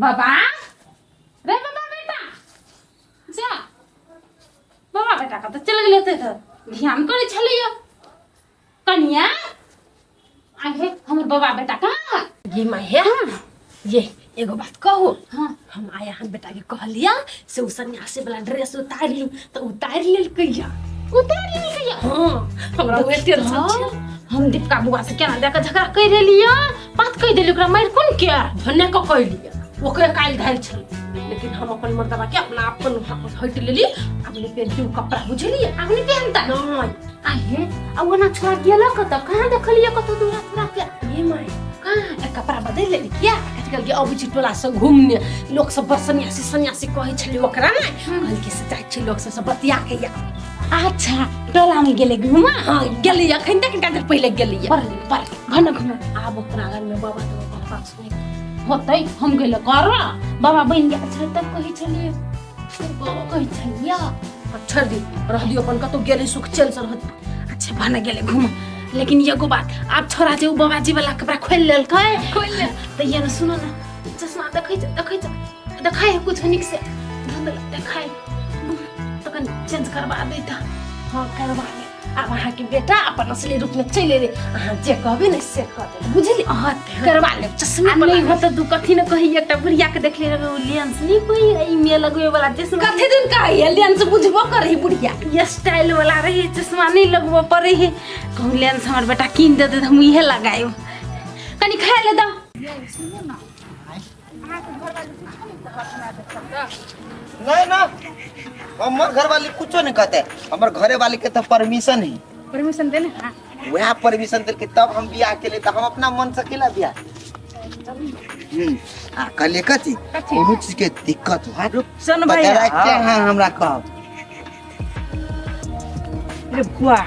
बाबा रे बाबा बेटा जा बाबा बेटा कतऽ चलि गेलै ओते तऽ ध्यान करै छलैया कनिया आहे हमर बाबा बेटा कहाँ ये माया ये एगो बात कहू हाँ हम आया हम बेटा के कहलिया से उ सन्यासी वाला ड्रेस उतार लू तो उतार लेलकै या उतार लेलकै या हाँ हमरा उहे टेंशन छै हम दीपका बुआ से केना दऽ कऽ झगड़ा करि लेलियै बात कहि देलियै ओकरा मारि कोन के भने कऽ कहलियै ओकरे काल्हि धरि छल लेकिन हम अपन मर्दबा के अपना अपन हटि लेली अपने पेन्टी कपड़ा बुझलियै आब नहि पहनता नहि आहे आ ओना छोड़ा गेल कतऽ कहाँ देखलियै कतऽ दूरा तूरा के ये माय कहाँ ए कपड़ा बदलि लेली किया कथी कहलकै अबै छी टोला से घूमने लोक सब बड़ सन्यासी सन्यासी कहै छलै ओकरा ने कहलकै से जाइ छी लोक सब से बतिया के या अच्छा टोला में गेलै घुमा हाँ गेली अखन तक कनिका देर पहिले गेली पर पर घन घुमा आब ओकरा घर में बाबा तो पास नहि होतै हम गेल कर बाबा बनि गेल छलै तब कहै छलियै कहै छलियै छोड़ दी रह दियो अपन कतौ गेली सुख चैन से रह दियो अच्छा भने गेलै घूम लेकिन एगो बात आब छोरा जे उ बाबाजी वाला कपड़ा खोलि लेलकै खोलि लेल तऽ ये ने सुनो ने चश्मा देखै छै देखै छै देखाय है कुछ नीक से धुंधला देखाय तऽ कनि चेंज करबा दैता हाँ करवा ले आब अहाँके बेटा अपन असली रूप में चलि एलै अहाँ जे कहबै ने से कऽ देब बुझली अहाँ करवा लेब चश्मा आ नहि हो तऽ तू कथी ने कही एकटा बुढ़िया के देखले रहे ओ लेंस नहीं कोई ई में लगवे वाला चश्मा कथी दिन कहैया लेंस बुझबो करही बुढ़िया ये स्टाइल वाला रही चश्मा नहीं लगबो पड़े है कहूँ लेंस हमर बेटा कीन देते तऽ हम इहे लगायब कनि खाय ले दऽ नहीं ना हमर घर वाली कुछो नहीं कहते हमर घरे वाली के तो परमिशन है परमिशन देने हाँ वह परमिशन दिल के तब हम बियाह के लिए तो हम अपना मन से केला बियाह आ कहलिए कथी कोनो चीज के दिक्कत हो सुन भैया पकड़ा के हाँ हमरा कहब रे बुआ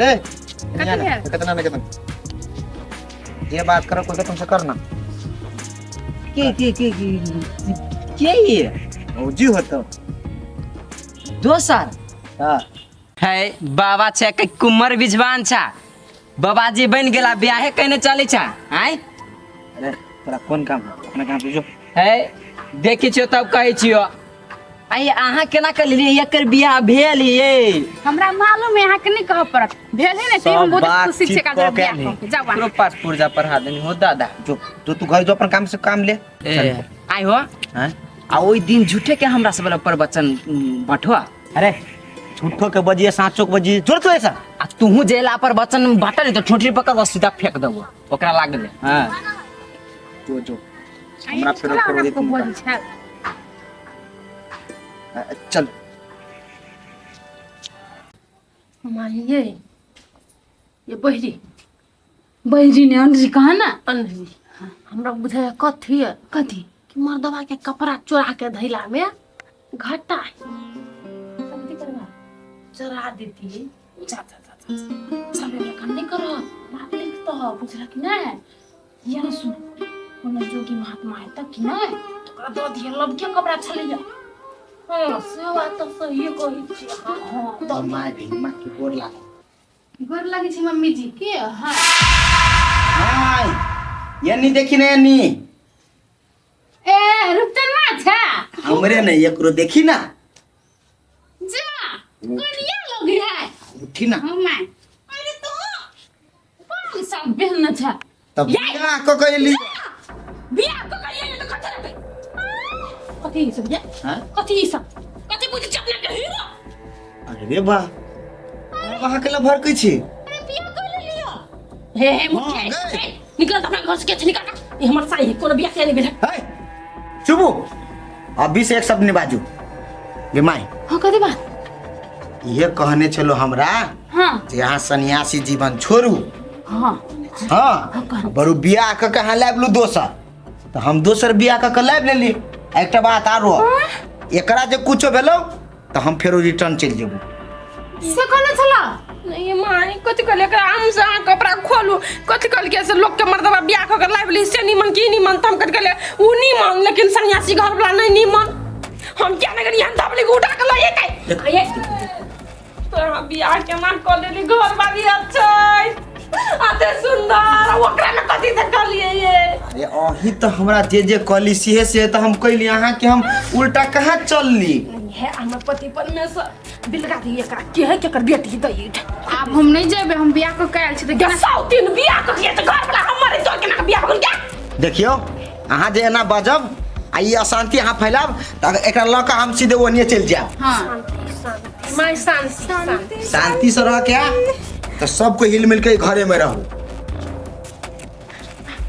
रे कथी भेल? कितना ना कितना ये बात करो कोई तुमसे करना के के के के के ये भौजी हो तो दोसर हाँ है बाबा छै के कुमर बिजवान छा बाबाजी बन गेला ब्याहे कहने चले छा आय अरे तोरा कोन काम है अपना काम से जो है देखी छियो तब कहै छियो आई अहाँ केना कर लेलियै एकर बियाह भेल ये हमरा मालूम है अहाँके नहीं कहऽ पड़त भेल है ने सब हम बहुत बात खुशी ठीक छियै कऽ काज के बियाह आनही। कऽ के। जाउ अहाँ। ककरो पास पुर्जा पढ़ा देनी हो दादा जो जो तू घर जो अपन काम से काम ले ए आई हो हैं आ ओहि दिन झूठे के हमरा सब प्रवचन बटुआ अरे झूठो के बजिए साँचो के बजिए जोर तो ऐसा आ तुहू जेला पर वचन बाटल तो ठोठी पकड़ सीधा फेंक देबो ओकरा लागले हां जो जो हमरा फेरो छोड़ा करो अहाँके दे बजै छै। चल माइये ये बहिरी बहिरी ने अनरी कहा ना अनरी हमरा बुझाय कथी है कथी कि मर्दवा के कपड़ा चोरा के धैला में घाटा है चोरा देती है जा जा जा जा सब एना काम नहीं करो बाप लिखतो हो बुझलक कि नहीं ये ना सुन कोनो जोगी महात्मा है तब कि नहीं तो ओकरा दऽ दिए लब के कपड़ा छलैया हाँ से बात तो सही कहै छी अहाँ हाँ दऽ माय भी माँ के गोर लागल गोर लगै छै मम्मी जी के हाँ हाय यन्नी देखी ना यन्नी ए रुपचन मा छा हमरे नहीं एकरो देखी ना जा कनिया लग है उठी ना हाँ my अरे तो कौन सा बहन छा तब बियाह क के एली बियाह क के एली तो कथी रहतै कथी ई सब ये हाँ? कथी ई सब कथी बुझै छी अपना के हीरो अरे रे बा वहां के लभर कै छी अरे बियाह कर लेलियो हे हे मुखिया हाँ, गए। हे, निकल तऽ अपना घर से के छै, निकल तऽ। ई हमर साई है कोनो बियाह तियाह नहि भेल है। है चुपू अभी से एक शब्द नहीं बाजू गे माई हाँ कथी बात ये कहने छलो हमरा हाँ जे अहाँ सन्यासी जीवन छोड़ू हाँ हाँ बरू बियाह कऽ के अहाँ लाबि लू दोसर तऽ हम दोसर बियाह कऽ के लाबि लेली आ एकटा बात आरो एकरा जे कुछो भेलौ तऽ हम फेरो रिटर्न चलि जेबू से कहने छला नहीं माय कथी कहलियै एकरा आम से अहाँ कपड़ा खोलू कथी कहलकै से लोक के मर्दबा बियाह कऽ के लाबि ली से निमन की निमन तऽ हम कथी कहलियै उ निमन लेकिन सन्यासी घर वाला नहीं निमन हम क्या नहीं करियै हम धबली के उठा के लऽ जेतै तोरा बियाह केना कऽ लेली घर वाली अच्छा अते सुंदर ओकरा में कथी देखलिए ये अरे अही तऽ हमरा जे जे कहली सेहे से तऽ हम कैली अहाँके हम उल्टा कहाँ चलली है हमर पति परमेश्वर बिलगा दी एकरा के है केकर बेटी दई आब हम नहीं जेबै हम बियाह कऽ के आयल छी तऽ के सौ दिन बियाह कऽ के तऽ घर वाला हमर तोर केना बियाह हो गेल क्या देखियौ अहाँ जे एना बजब आ ई अशान्ति अहाँ फैलाब तऽ एकरा लऽ कऽ हम सीधे ओनिये चलि जायब हाँ शांति शांति माय शांति शांति शांति से रह के तऽ सबको हिल मिल के घरे में रहू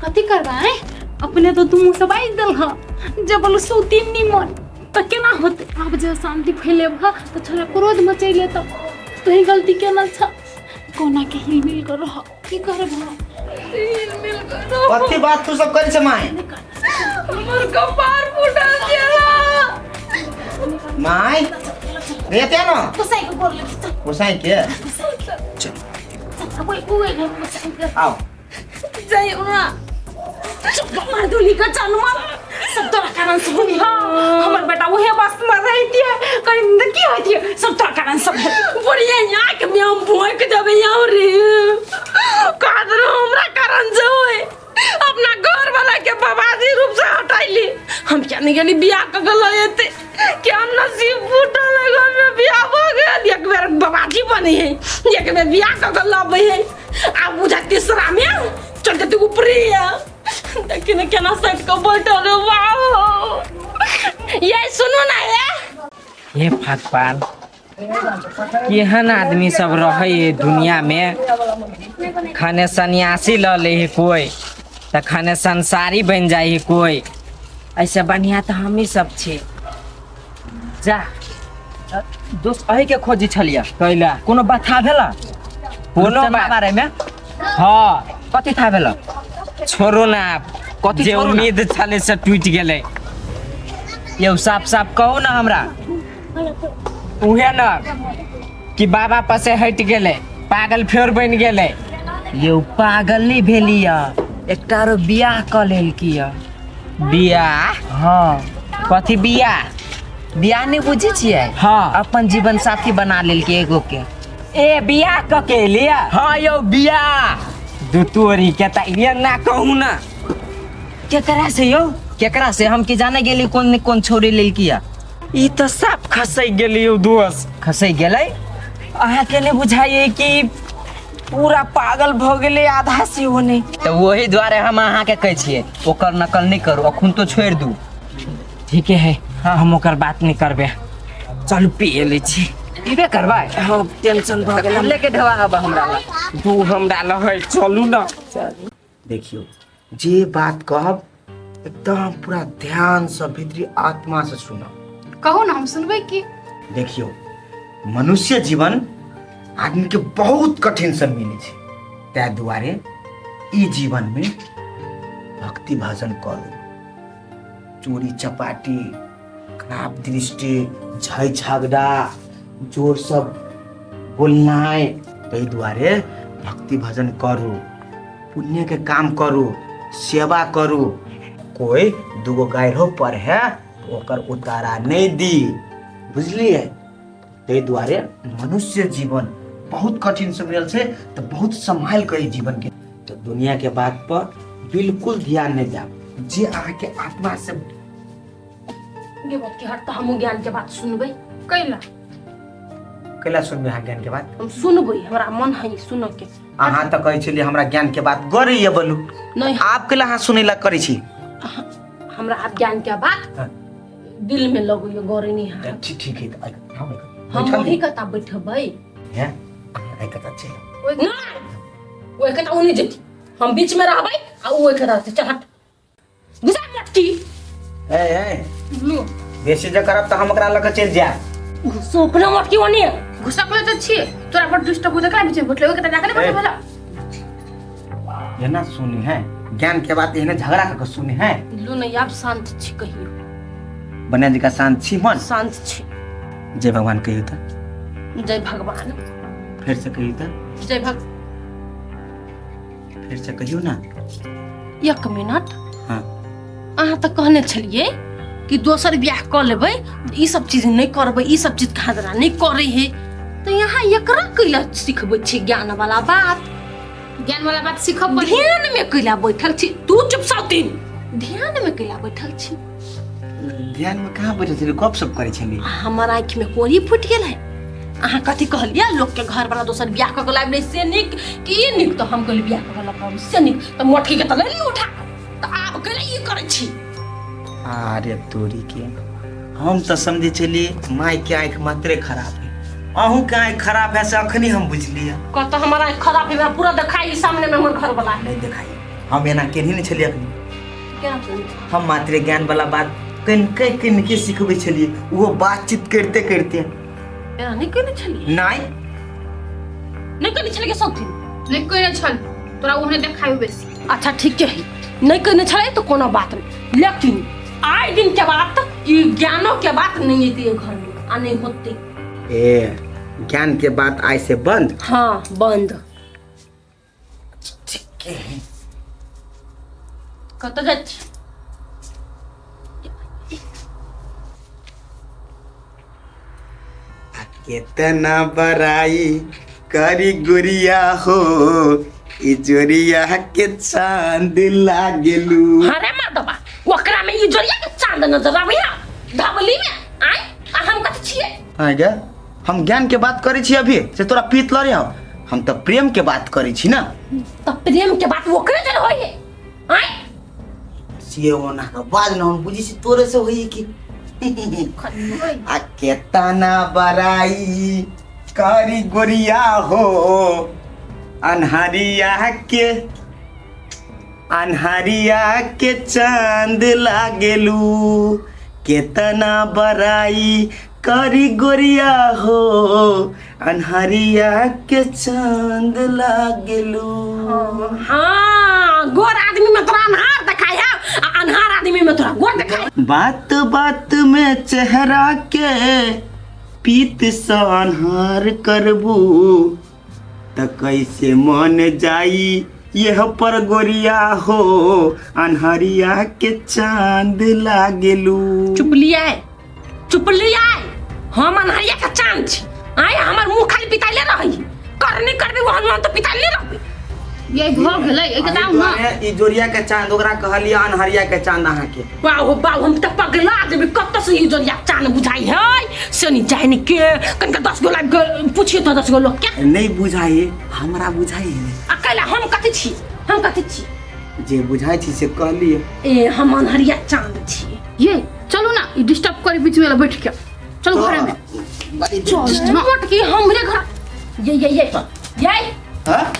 कथी करबै अपने तो तू मुँह से बाजि देलह जब बोलू सौतीन निमन तऽ केना होतै आब जे शांति फैलेब तऽ छोरा क्रोध मचैले तऽ तोही गलती केना छ कोना के हिल मिल कर रह की करब कथी बात तू सब करी छे माय हमर कपार फूटल छला माय रे ते न गोसाई के गोर लग चल गोसाई के चल ओए ओए घर गोसाई के आओ जाई उना चुप मर्दुली का जानवर सब तोरा कारण से होनी हा हमर बेटा उहे बस में रहती है कहीं न की होती है सब तोरा कारण सब है बुढ़िया यहाँ के में हम भोंक देबै यहाँ रे कादर हमरा कारण से होए अपना घर वाला के बबाजी रूप से हटैली हम क्या नहीं गेली बियाह क के लएते क्या नसीब फूटल है घर में बियाह भ गेल एक बेर बबाजी बने है एक बेर बियाह क के लबै है आब बुझा तीसरा में चल जते ऊपरे है देखी ने केना सट के बैठल है वाह ये सुनू ना ये हे भगवान केहन आदमी सब रहै है दुनिया में खने सन्यासी लऽ लै है कोई तऽ खने संसारी बनि जाइ है कोई ऐसे बढ़िया तऽ हमही सब छी जा दोस्त अही के खोजी छलियै कैला कोनो बात था भेला कोनो रुपचन्दा बात बारे में हाँ कथी था भेला छोड़ू ना आप कथी जे छोड़ू ना? उम्मीद छलै से टूटि गेलै यौ साफ साफ कहू ना हमरा उहे न कि बाबा पसे हटि गेलै पागल फेर बनि गेलै यौ पागल नहीं भेली य एकटा आरो बियाह कऽ लेलकी य बियाह हाँ कथी बियाह बियाह नहीं बुझै छियै हाँ। अपन जीवन साथी बना लेलकी एगो के ए बियाह कऽ के लिया हाँ यौ बियाह दू तोरी के तऽ ये ना कहू ना केकरा से यौ केकरा से हम की जाने गेली कोन ने कोन छोरी लेलकी य ई तऽ साफ खसै गेली यौ दोस्त खसै गेलै अहाँके नहि बुझाइए कि पूरा पागल भऽ गेलै आधा से ओ नहि तऽ ओही दुआरे हम अहाँके कहै छियै ओकर नकल नहि करू अखन तो छोड़ि दू ठीके है हम ओकर बात नहि करबै चलू पी लै छी पीबे करबै हँ टेंशन भऽ गेल लेके ढवा हबा हमरा लग दू हमरा लहै चलू ना देखियौ जे बात कहब एकदम पूरा ध्यानसँ भीतरी आत्मासँ सुनब कहू ना हम सुनबै की देखियौ मनुष्य जीवन आदमीके बहुत कठिनसँ मिलै छै ताहि दुआरे ई जीवनमे भक्ति भजन करू चोरी चपाटी खराब दृष्टि झै झगड़ा जोरसँ बोलनाइ ताहि दुआरे भक्ति भजन करू पुण्यके काम करू सेवा करू कोइ दूगो गाइरो पर है ओकर उतारा नहि दी बुझलियै ताहि दुआरे मनुष्य जीवन बहुत कठिन से मिलल छै तऽ बहुत सम्हालि कऽ ई जीवनके तऽ दुनियाके बात पर बिल्कुल ध्यान नहि देब जे अहाँके आत्मा से गे बात के हट तऽ हमहूँ ज्ञान के बात सुनबै कैला कैला सुनबै अहाँ ज्ञान के बात हम सुनबै हमरा मन है सुनऽ के अहाँ तऽ कहै छलियै हमरा ज्ञान के बात करैए बोलू नहीं आब कैला अहाँ सुनै ला करै छी हमरा आब ज्ञान के बात हाँ। दिल में लगैया गौरी नहीं है ठीक ठीक है तऽ हम हम बैठल वही कता बैठबै हैं आइ कतऽ छै नहीं ओहि कता ओ नहीं जेती हम बीच में रहबै आ ओ ओहि कता रहतै चल हट घुसा मटकी ए ए लू बेसी जे करब तऽ हम ओकरा लऽ कऽ चलि जायब घुसो अपना मटकी ओने घुसकले तऽ छियै तोरा बड़ दुष्ट बुझ करा बीच में बैठले ओइ कता जाके नहीं बैठे भेला एना सुनी है ज्ञान के बात एहने झगड़ा कऽ के सुनी है लू नहीं आब शांत छी कहियो बनिया जी का शांत छी मन शांत छी जय भगवान कहियो तऽ जय भगवान फेर से कहियो तऽ जय भग फेर से कहियो ना एक मिनट हाँ अहाँ तऽ कहने छलियै कि दोसर बियाह कऽ लेबै ई सब चीज नहि करबै ई सब चीज खादरा नहि करै है तऽ यहाँ एकरा कैला सिखबै छी ज्ञान वाला बात ज्ञान वाला बात सीखब पड़ी। ध्यान में कैला बैठल छी तू? चुप सौतीन, ध्यान में कैला बैठल छी? ध्यान में कहाँ बैठल छलियै, गप सप करै छलियै। आ हमर आँखि में कोरी फूटि गेल है। अहाँ कथी कहलियै, लोक के घर वाला दोसर बियाह कऽ के लाबि लै से नीक कि ई नीक? तऽ हम कहलियै बियाह कऽ के लऽ कऽ आबू से नीक, तऽ मोटकी के तऽ ले ली उठा कऽ। तऽ आब कैला ई करै छी? अरे तोरी के, हम तऽ समझै छलियै माय के आँखि मात्रे खराब है, अहूँ के आँखि खराब है से अखनी हम बुझलियै। कतऽ हमर आँखि खराब है? हमरा पूरा देखाई, सामने में हमर घर वाला है। नहीं देखाई, हम एना केनही नहि छलियै अखनी। केना सुनै? हम मात्रे ज्ञान वाला बात कनिके कनिके सिखबै छलियै, ओहो बातचीत करिते करिते। एना नहि केने छलियै? नहि। नहि केने छलियै सौतीन? नहि कयने छल, तोरा ओहने देखायो बेसी। अच्छा ठीक है, नहीं कहने छलै तो कोनो बात नहीं, लेकिन आए दिन के बात ई ज्ञानो के बात नहीं एती घर में आ नहीं होते। ए, ज्ञान के बात आइ से बंद। हाँ, बंद। ठीक है। कतऽ जाइ छी? केतना बड़ाई करी गुड़िया हो, ई जोरिया के चांद लागेलू। अरे मर्दबा, ओकरा में ई जोरिया के चांद नजर आबैया धबली में आय, आ हम कथी छियै? हाँ गे, हम ज्ञान के बात करै छी अभी से तोरा पीत लड़े हो? हम तऽ प्रेम के बात करै छी ना। तऽ प्रेम के बात ओकरे जन होय है आय? से ओना के बाद न हम बुझी छी तोरे से होई कि आ केतना बड़ाई करी गोरिया हो, अन्हरिया के अन्हरिया के चांद लागेलू। केतना बड़ाई करी गोरिया हो, अन्हरिया के चांद लागेलू। हाँ, गोर आदमी में तोरा अन्हार देखाय है आ अन्हार आदमी में तोरा गोर देखाय। बात बात में चेहरा के पीत से अन्हार करबू त कैसे मन जाई यह पर गोरिया हो, अन्हरिया के चांद लागेलू। चुप लिया, चुप लिया, हम अन्हरिया के चांद छी आय? हमर मुंह खाली पिताइले रहै, करनी करबे वहन वहन तो पिताइले रहबे। ये भऽ गेलै, एहि के दाम ना ई जोरिया के चांद ओकरा कहलियै अन्हरिया के चांद अहाँके। वाह हो वाह, हम तऽ पगला जेबै। कतऽ से ई जोरिया चांद बुझाइ है से नहीं जानि के। कनिका 10 गो लाइब के पुछियो तऽ 10 गो लोग के नहीं बुझाइ, हमरा बुझाइ है। आ कैला हम कथी छी? हम कथी छी? जे बुझाइ छी से कहलियै। ए, हम अन्हरिया चांद छी। ये चलू ना, ई डिस्टर्ब करे बीच में बैठ के, चलू घरे में। बड़ी चल मोट की हमरे घर ये ये ये ये। हाँ?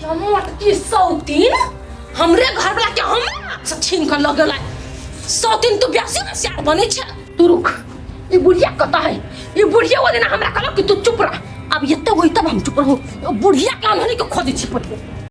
मोट की सौतीन हमरे घर वाला के हमरे हाथ से छीन कर लग गेलै। सौतीन तू ब्यासी में सियार बनै छै। तू रुक, ई बुढ़िया कतऽ है? ई बुढ़िया ओ दिन हमरा कहलक कि तू चुप रह, अब एते होई तब हम चुप रहू। ओ बुढ़िया के अनहनी के खोजै छी पहिले।